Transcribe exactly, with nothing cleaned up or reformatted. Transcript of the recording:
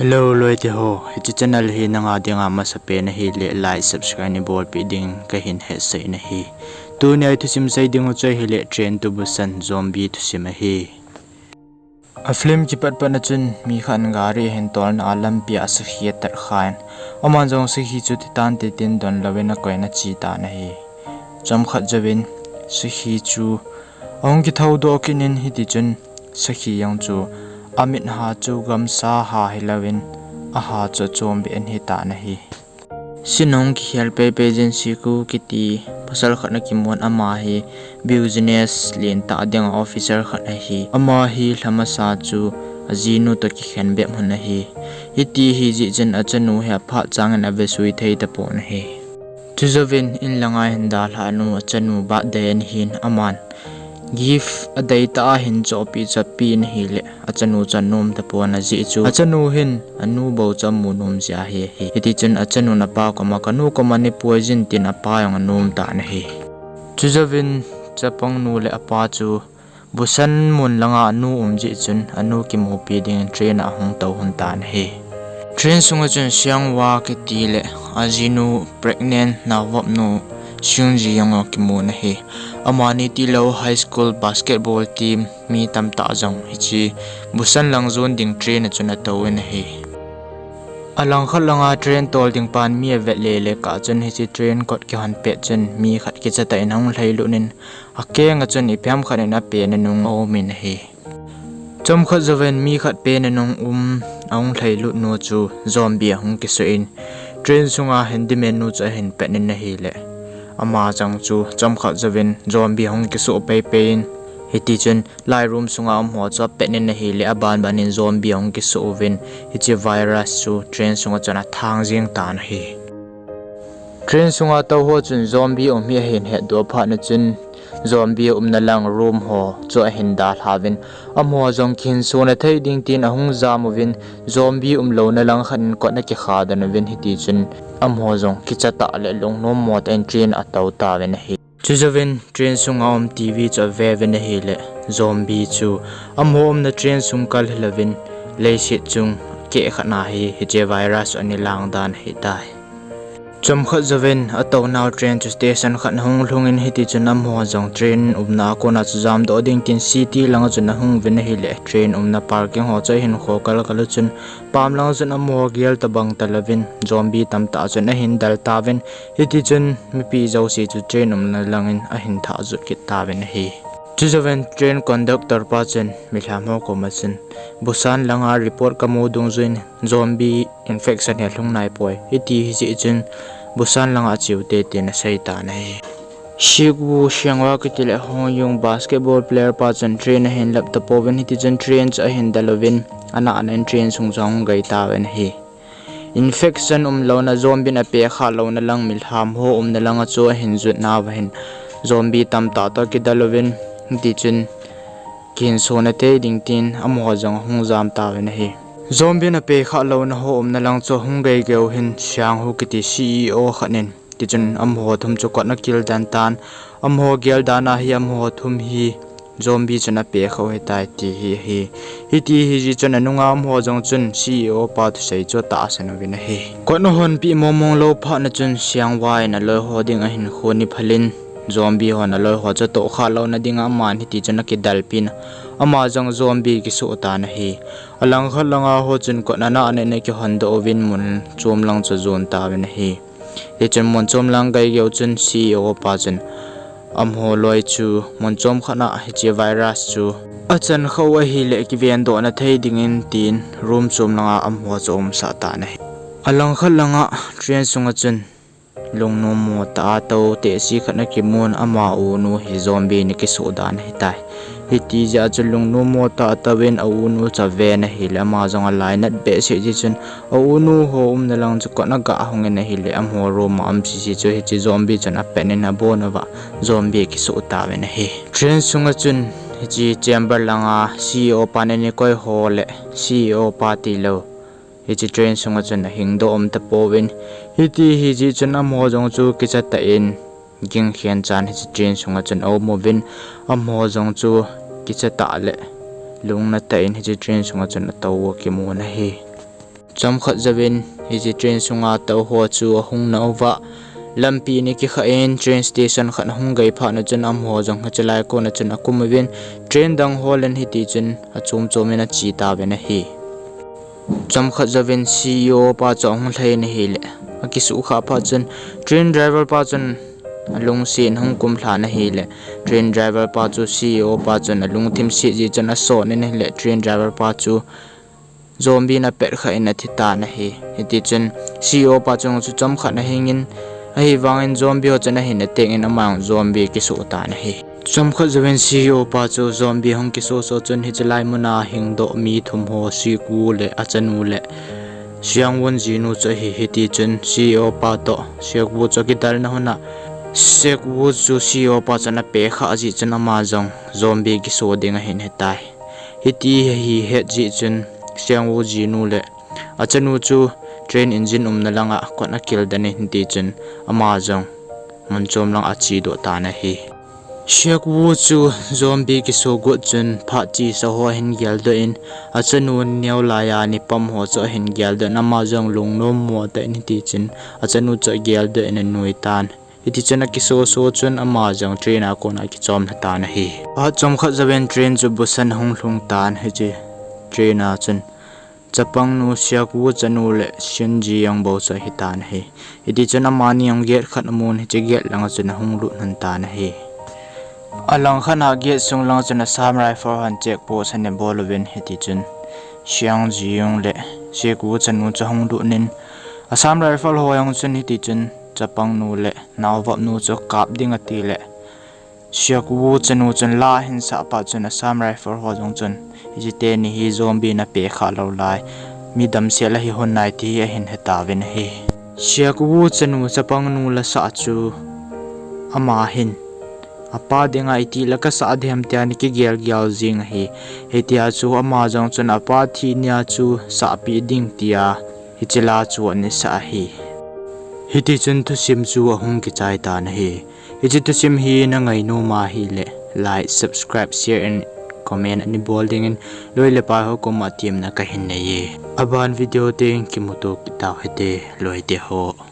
Hello, loite ho. Hiche channel hi nanga dinga masapen ahile like, subscribe neibolpeh ding kahin hetsah in ahi. Tunia ithusim sei ding u chu ahile Train to Busan zombie thusim ahi. A film kipat pat na chun mi khat in gari ahin tolna a lampia sakhi atat khan, aman jong sakhi chu titante tin donlouvin akoina ache tan ahi. Chomkhat jouvin sakhi chu ahung kithoudoh kit in, hitichun sakhi jong chu amit ha chu gamsa ha hilouvin, aha chu achom beh in ahitan ahi. Scene ahung kikhel peipei jin Siku kiti pasal khat ana kimun, ama hi business lentah dinga officer khat ahi. Ama hi lhamasa chu ajinu toh kikhen bep hon ahi. Hiti hijeh chun achanu hi aphat changin avesui thei tapon ahi. Chujouvin in langa ahin dalhah nu achanu birthday ana hin, aman gift adeitah a ahin chohpeh chohpeh in ahile achanu chu anom tapon, ajeh chu achanu hin anu bou chu amu nom jeh ahi. Hitichun achanun apa koma, kanu koma neipui jin tin apa jong anom tan ahi. Chujouvin chapang nu le apa chu Busan mun langa anu um jeh chun anu kimupi dingin train a ahung tou hon tan ahi. Train sunga chun Siangwa kiti le ajinu pregnant naovop nu Seungji jong akimun ahi. Amani tilou high school basketball team mi tamtah jong hiche Busan lang jon ding train a chun atouvin ahi. Alangkhat langa train tol ding pan mi avet lele kah chun hiche train kot kihon pet chun mi khat kichatah in ahung lhailut in, akenga chun ipi ham khat in apen anung aumin ahi. Chomkhat jouvin mi khat pen anung um ahung lhailut nu chu zombie ahung kisoh in, train sunga handyman nu chu ahin pet in ahile, ama jong chu chomkhat jouvin zombie ahung kisoh peipei in, hitichun lai room sunga umho chu apet in ahile, abanban in zombie ahung kisoh uvin, hiche virus chu train sunga chun athang jeng tan ahi. Train sunga touho chun zombie um hi ahin hetdoh phat na chun, zombie umna lang room ho chu ahin dalhauvin, amaho jong kihinsona thei ding tin ahung jam uvin, zombie umlouna lang khat in kot ana kikha den uvin, hitichun amaho jong kichatah le lungnom motah in train a atou tauvin ahi. Chujouvin train sunga um TV chu aveuvin ahile, zombie chu amaho umna train sung kal hilouvin, leiset chung keh khat na hi hiche virus chu ana lang dan ahitai. Chomkhat jouvin atounau train chu station khat ahung lhungin, hitichun amaho jong train umna a kona chu jamdoh ding tin city langa chun ahung uvin ahile, train umna parking ho chu ahin kho kalkal u chun, pam langa chun amaho gel tobang talouvin zombie tamtah chun ahin del tauvin, hitichun mipi jouse chu train umna langin ahin thah jot kit tauvin ahi. Chujouvin train conductor pa chun milham ho koma chun, Busan langa report kamu dungjuiyin zombie infection hi alhung naipoi, hiti hijeh chun Busan langa cheute tin asei tan ahi. Siku Siangwa kiti le Hong Yung basketball player pa chun train ahin lap tapouvin, hitichun train chu ahin del uvin, anahna in train sung chu ahung gai tauvin ahi. Infection umlouna, zombie in apekha louna lang, milham ho umna langa chu ahin jot nauva hin, zombie tamtah toh akidel uvin, hitichun kihinsona thei ding tin amaho jong ahung jam tauvin ahi. Zombie in apekha louna ho umna lang chu ahung geigei u hin, Siang Hu kiti CEO khat in, tichun amaho thum chu kot ana kil den tan, amaho gel dan a hi amaho thum hi zombie chun apekha u ahitai ti hi ahi. Hiti hijeh chun anunga umho jong chun CEO pa thusei chu atahsan uvin ahi. Kot ahonpeh mongmong lou phat na chun Siangwa in aloi ho dinga hinkho ana phalin, zombie hon aloi ho chu atohkha louna dinga aman hitichun akidelpin, ama jong zombie kisoh tan ahi. Alangkhat langa ho chun kot anahna in akihondoh uvin mun chom lang chu ajon tauvin ahi. Tichun mun chom lang geigei u chun CEO pa chun amaho loi chu mun chom khat na hiche virus chu achan khah u ahile kivendohna thei dingin tin room chom langa amaho chu aumsah tan ahi. Alangkhat langa train sunga chun lungnom motah a tou tehse khat ana kimun, ama unu hi zombie in akisoh dan ahitai. Hiti jeh a chu lungnom motah a atouvin aunu chu aven ahile ama jong alainat behseh jeh chun aunu ho umna lang chu kot ana gah hongin ahile amaho room a um sese chu hiche zombie chun apet in abon uva zombie akisoh tauvin ahi. Train sunga chun hiche chamber langa CEO pan ana koi ho le CEO pa tilou hiche train sunga chun ahingdoh um tapouvin, hiti hijeh chun amaho jong chu kichatah in gingkhen chan hiche train sunga chun aum uvin, amaho jong chu kichatah le lungna tah in hiche train sunga chun atou u akimun ahi. Chomkhat jouvin hiche train sunga tou ho chu ahung nauva, lampi ni kikhah in train station khat ahung gei phat na chun amaho jong hiche lai kona chun akum uvin, train dang ho len hiti chun achom chom in ache tauvin ahi. Chomkhat jouvin C E O pa chu ahung lhai in ahile, akisuh khah phat chun train driver pa chun alungset in ahung kum lhan ahile, train driver pa chu C E O pa chun alungthim set jeh chun asot in ahile, train driver pa chu zombie in apet khah in athi tan ahi. Hiti chun C E O pa chung chu chomkhat ahing in, ahivangin zombie ho chun ahin ateng in ama jong zombie kisoh tan ahi. Chomkhat jouvin C E O pa chu zombie hung kisoh soh chun hiche lai muna hingdoh mi thum ho Siak Woo le achanu le Siang Woo jinu chu ahi. Hiti chun C E O pa toh Siak Woo chu akidalna hun a Siak Woo chu C E O pa chun ape khah jeh chun ama jong zombie kisoh ding ahin hetai. Hiti hi het jeh chun Siang Woo jinu le achanu chu train engine umna langa kot akil den in hiti chun ama jong mun chom langa achedoh tan ahi. Siak Woo chu zombie kisoh got chun phat chesa ho ahin geldoh in, achanu neo laiya ana pom ho chu ahin geldoh in ama jong lungnom mo tah in hiti chun achanu chu ageldoh in anui tan. Hiti chun akisoh soh chun ama jong train a kona akichom lha tan ahi. Phat chomkhat jouvin train chu Busan ahung lhung tan, hiche train a chun chapangnu Siak Woo chanu le Shin Ji Young bou chu ahitan ahi. Hiti chun amani jong gate khat amun hiche gate langa chun ahung lut lhon tan ahi. Alangkhat a gate sung langa chun Assam Rifle hon check post ana bol uvin hiti chun Siang Ji Young le Siak Woo chanu chu ahung lut in Assam Rifle ho jong chun hiti chun chapangnu le naovopnu chu kap ding atile Siak Woo chanu chun la ahin sah phat chun Assam Rifle ho jong chun hiche teni hi zombie in ape khah lou lai, mi damsel ahi hon nai ti hi ahin hetauvin ahi. Siak Woo chanu chapangnu la sah chu ama hin apa dinga itih la kasah ding ham tia ana kigel gel jing ahi. Hitia chu ama jong chun apa thi nia chu sahpeh ding tia hiche la chu ana sah ahi. Hiti chun thusim chu ahung kichai tan ahi. Hiche thusim hi na ngainom ahile like, subscribe, share and comment ana bol dingin loi le pai ho koma temna kahin nei e. Aban video teng kimuto kit tau hite, loite ho.